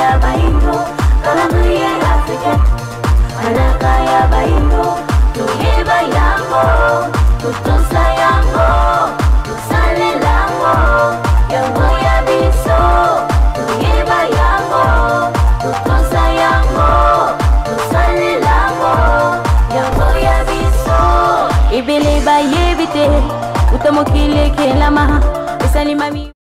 Ya baindo, calendrier africain. Manaka ya baindo, toyeba yango, totosa yango, tosalela yango, yango ya biso. Toyeba yango, totosa yango, tosalela yango, yango ya biso. Ebele bayebi te, uta mokili ekelama, esalimami.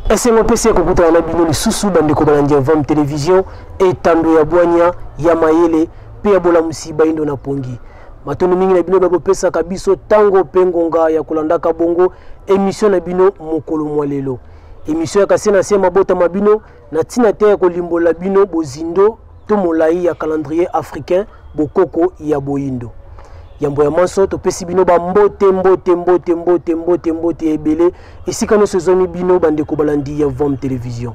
Esengo mpesi ya kokutana na bino lisusu, bandeko balandi ya Vam Television, etando ya bwanya, ya mayele mpe ya bolamusi bayindo na pongi. Matondo mingi na bino bakopesaka biso ntango mpe ngonga ya kolandaka bongo emission na bino mokolo mwa lelo. Emission ya kase na se mabotama bino na ntina te ya kolimbola bino bozindo to molai ya calendrier africain, bokoko ya boyindo. Yambo ya manso, topesi bino bambote, mbote, mbote, mbote, mbote, mbote ebele esika nyonso ezwami bino, bandeko balandi ya Vom Television.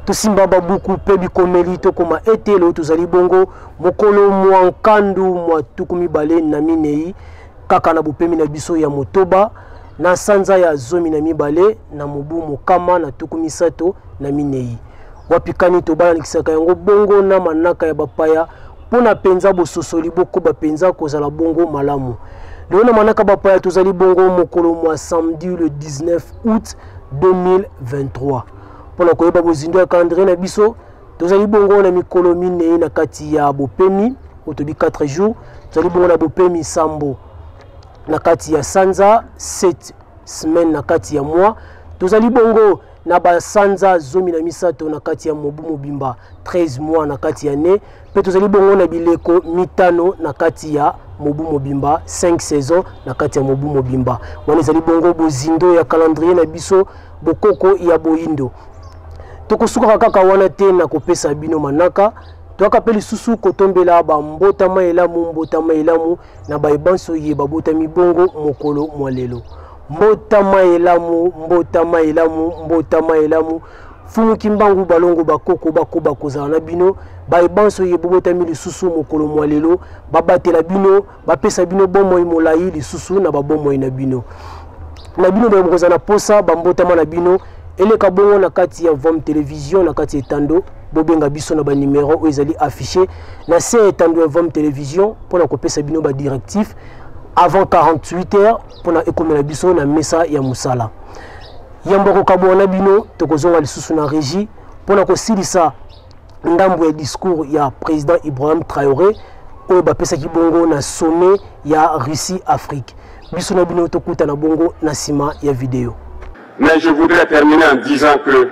Tosimba babuku mpe bikomeli, tokoma ete lelo tozali bongo mokolo mwa nkandu mwa 24, kaka na bopemi na biso ya 8, na sanza ya 12 na mobu 134. Wapi kani tobalangisaka yango bongo na manaka ya bapaya mpo na mpenza bososoli bokoba mpenza kozala bongo malamu. Lelo na manaka bapaya tozali bongo mokolo mwa samedi le 19 août 2023. Mpo na koyeba bozindo ya calendrier na biso, tozali bongo na mikolo 4 na kati ya bopemi oyo tobi 4 jours. Tozali bongo na bopemi 7 na kati ya sanza, 7 semaine na kati ya mois. Tozali bongo na basanza 13 na kati ya mobu mobimba, 13 mois na kati ya ne, mpe tozali bongo na bileko 5 na kati ya mobu mobimba, 5 saison na kati ya mobu mobimba. Wana ezali bongo bozindo ya calendrier na biso, bokoko ya boyindo. Tokosukaka kaka wana te na kopesa bino manaka, toyaka mpe lisusu kotombela bambotama elamu, mbotama elamu na bayebanso ye babotami bongo mokolo mwa lelo. Mbotama elamu, mbotama elamu, mbotama elamu. Fumu Kimbangu balongo bakoko bakoba kozala na bino. Bayebanso ye bobotami lisusu mokolo mwa lelo, babatela bino, bapesa bino bomoi molai lisusu na babomoi na bino. Na bino boye bokozala na posa bambotama na bino eleka bongo na kati ya Vom Television, na kati ya etando. Bobenga biso na ba numero oyo ezali affiché na se ya etando ya Vom Television mpona kopesa bino ba directif avant 48 heures mpona ekomela biso na mesa ya mosala. Yambo kokabwana na bino, tokozonga lisusu na régie mpona kosilisa ndambo ya discours ya président Ibrahim Traoré oyo bapesaki bongo na sommet ya Russie Afrique. Biso na bino tokutana bongo na nsima ya video. Mais je voudrais terminer en disant que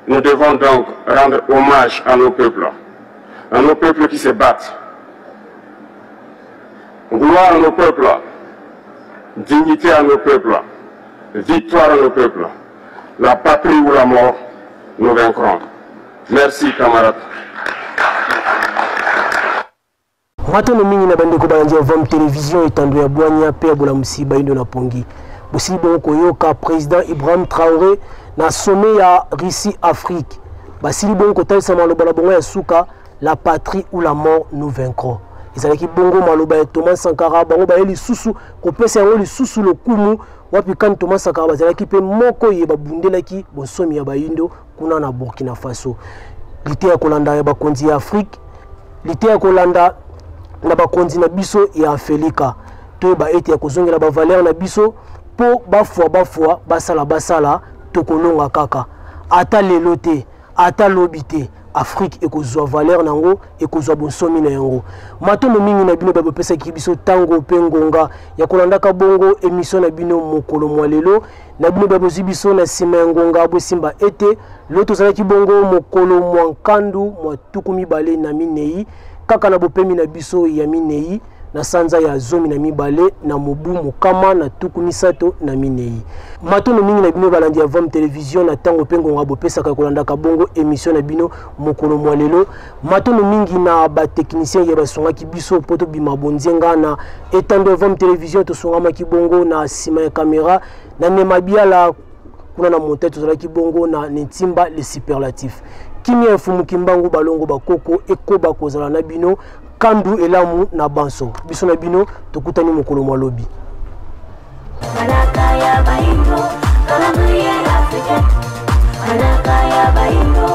nous devons donc rendre hommage à nos peuples, à nos peuples qui se battent. Gloire à nos peuples, dignité à nos peuples, victoire à nos peuples. La patrie ou la mort, nous vaincrons. Merci, camarades. Matondo mingi na bandeko balandi ya Vom Television, etando ya bwanya mpe ya bolamusi bayindo na pongi. Bosili bongo koyoka président Ibrahim Traoré na sommet ya Russie Afrique. Basili bongo kotalisa maloba na bongo ya suka, la patrie ou la mort, nous vaincrons. Ezalaki bongo maloba ya Thomas Sankara, bango baye lisusu kopesa yango lisusu lokumu wapi kani Thomas Sankara bazalaki mpe moko ye babundelaki bonsomi ya bayindo kuna na Burkina Faso. Liteya kolanda ya bakonzi ya Afrique, liteya kolanda na bakonzi na biso ya Afrika, toyeba ete ya kozongela ba valeur na biso mpo bafwa bafwa basala basala, tokolonga kaka ata lelo te, ata lobi te. Afrique ekozwa valeur nango, ekozwa bonsomi na yango. Matondo mingi na bino babopesaki biso ntango mpe ngonga ya kolandaka bongo emission na bino mokolo mwa lelo. Na bino babozwi biso na nsima ya ngonga, bosimba ete lelo tozalaki bongo mokolo mwa nkandu mwa 24, kaka na bopemi na biso ya 4, na sanza ya 12 na mobu 134. Matondo mingi na bino balandi ya Vom Television na ntango mpe ngonga bopesaka kolandaka bongo emission na bino mokolo mwa lelo. Matondo mingi na batechnicien ya basungaki biso mpo tobima bonzenga na etando ya Vom Television. Tosungamaki bongo na nsima ya kamera na Nema Biala, kuna na montagne tozalaki bongo na Nentimba le superlatif. Kimia ya Fumu Kimbangu balongo bakoko ekoba kozala na bino. Kandu elamu na banso. Biso na bino tokutani mokolo mwa lobi. Manaka ya baindo, calendrier africain. Manaka ya baindo,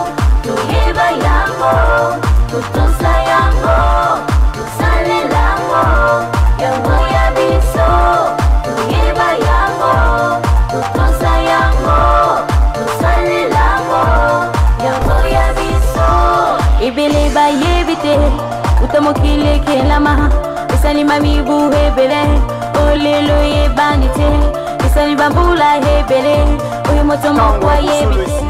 Ebele bayebi te uta mokili ekelama, esalima mibu ebele, olelo eyebani te, esali bambula ebele, oyo moto moko ayebi te.